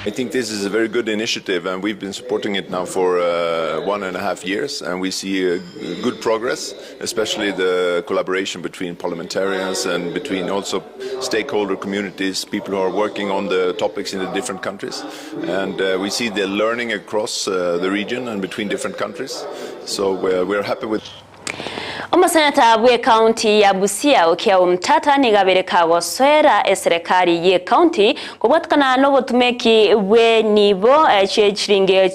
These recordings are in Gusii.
I think this is a very good initiative and we've been supporting it now for 1.5 years and we see good progress, especially the collaboration between parliamentarians and between also stakeholder communities, people who are working on the topics in the different countries. And we see the learning across the region and between different countries. So we're happy with. Omoseneta bw'ekaunti ya Busia Okiya Omtata nigo abeire kagosoera eserekari y'ekaunti kobwatekana nobotumeki bw'enibo chie chiringi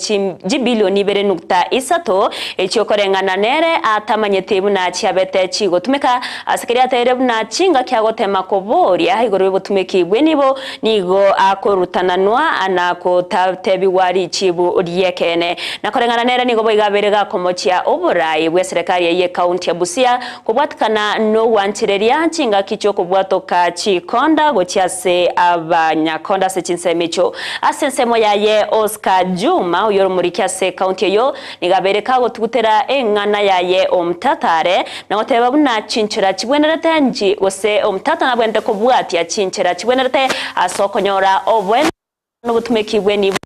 chibilioni ibere nukta isato echiokoreng'ana nere atamanyeti buna chiabete chigotumeka ase keria ateire buna chingaki agotema koboria igoro y'obotumeki bw'enibo nigo akorutananwa na gotatebigwa richibu ri'ekeene. Na koreng'ana nere nigo boigo abeire gakomochia oborai bw'eserekari eye y'ekaunti ya Busia kobwatikana nogwanchereria chingaki chi'okobwatoka chikonda gochia ase abanyakonda ase chinsemo echio. Ase ensemo yaye Oscar Juma oyore omoriki ase ekaunti eyio nigo abeire kagotugutera eng'ana yaye omtatare na goteba buna chinchera chibwenerete nchi gose omtata nabwenerete kobwatia chinchera chibwenerete ase okonyora oboene nobotumeki bw'enibo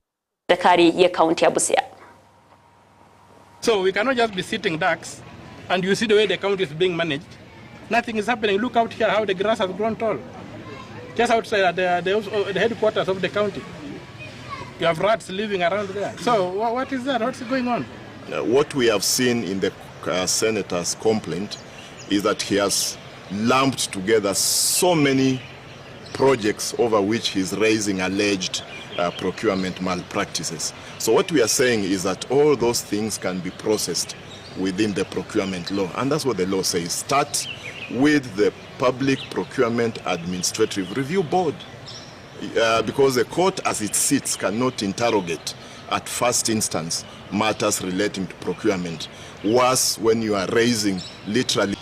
y'eserekari y'ekaunti ya Busia. So we cannot just be sitting ducks and you see the way the county is being managed. Nothing is happening. Look out here how the grass has grown tall. Just outside at the, the headquarters of the county. You have rats living around there. So what is that? What's going on? What we have seen in the senator's complaint is that he has lumped together so many projects over which he's raising alleged procurement malpractices. So what we are saying is that all those things can be processed within the procurement law. And that's what the law says. Start with the Public Procurement Administrative Review Board. Because the court as it sits cannot interrogate at first instance matters relating to procurement. Worse when you are raising literally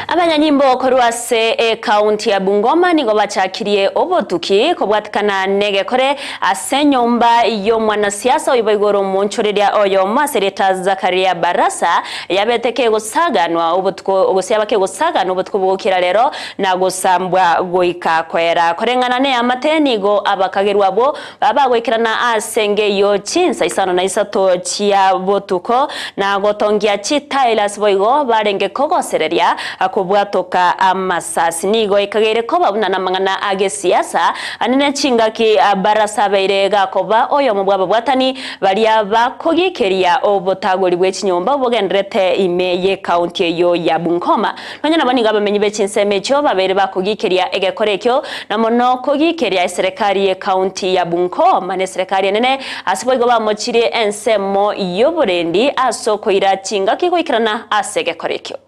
Abanyanyimbo korwa ase ekaunti ya Bungoma nigo bachakirie obotuki kobwatikana negekore ase enyomba y'omwanasiasa oiboigoro omoonchoreria oyomo ase erieta Zakaria Barasa yabete kegosaganwa obotuko gose yaba kegosaganwa obotuko bogokira rero na gosambwa goika koera. Koreng'ana neamate nigo abakagerwa abwo Babagoikerana ase engeiyo chinsa isano na isato chia botuko, na gotongia chitaeli ase boigo barenge kogosereria kobwatoka amasasi. Nigo ekageire koba buna namang'ana a gesiasa, ande ne chingaki barasabeire gakoba oyomo bw'ababwatani baria bakogikeria obotagori bwe chinyomba bogendererete ime y'ekaunti eyio ya Bungoma. Nonya nabo nigo abamenyi be chinsemo echio babeire bakogikeria egekora ekio, na mono kogikeria eserekari y'ekaunti ya Bungoma na eserekari enene, ase boigo bamochirie ensemo y'oborendi ase okoira chingaki goikerana ase egekora ekio.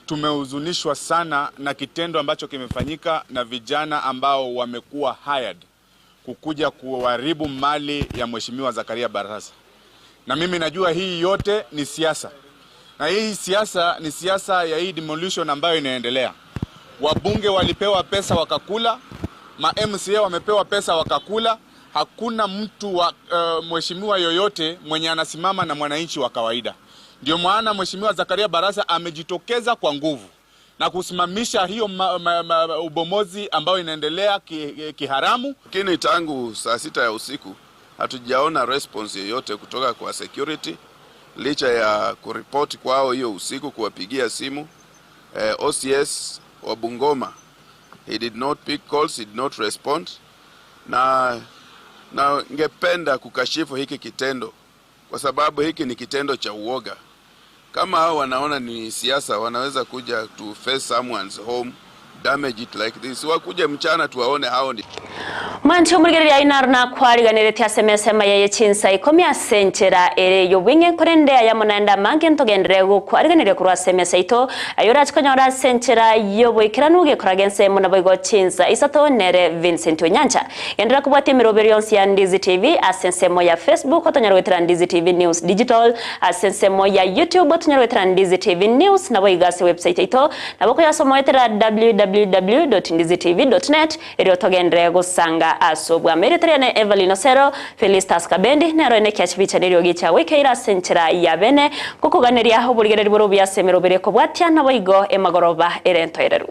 Tumehuzunishwa sana na kitendo ambacho kimefanyika na vijana ambao wamekuwa hired kukuja kuharibu mali ya Mheshimiwa Zakaria Barasa. Na mimi najua hii yote ni siasa. Na hii siasa ni siasa ya hii demolition ambayo inaendelea. Wabunge walipewa pesa wakakula, ma MCA wamepewa pesa wakakula. Hakuna mtu wa mheshimiwa yoyote mwenye anasimama na mwananchi wa kawaida. Ndio maana Mheshimiwa Zakaria Barasa amejitokeza kwa nguvu na kusimamisha hiyo ubomozi ambayo inaendelea kiharamu. Lakini tangu saa 6 ya usiku hatujaona response yoyote kutoka kwa security, licha ya kuripoti kwao hiyo usiku, kuwapigia simu. OCS wa Bungoma, he did not pick calls, he did not respond. Na ngependa kukashifu hiki kitendo kwa sababu hiki ni kitendo cha uoga. Kama hao wanaona ni siasa, wanaweza kuja to face someone's home, damage it like this. Wakuje mchana tuwaone hao ni Mwanche omorigereria aye naro nakwariganeretie ase emesa emaye ye chinsa ikomi ase enchera ere y'obweng'e, korende aya amo naende amange ntogenderere gokwariganeria korwa ase emesa yaito, aye orache konyora ase enchera y'oboikeranu gekoraga ensemo naboigo chinsa isato nere Vincent Onyancha. Genderera kobwatia emeroberi yonsi ya Ndizi TV ase ensemo ya Facebook otonyare goetera Ndizi TV News Digital, ase ensemo ya YouTube otonyare goetera Ndizi TV News naboigo ase website yaito nabo okoyasoma goetera www.ndizitv.net erio togenderere gosanga ase obwamo. Erieta riane Evelyn Osero, Felistus Kabendi nero ene ekiachibicha neriogi chia goikeira ase enchera ya bene, gokoganeria oborigereri bore obuya ase emeroberi ekobwatia naboigo emagoroba ere entoereru.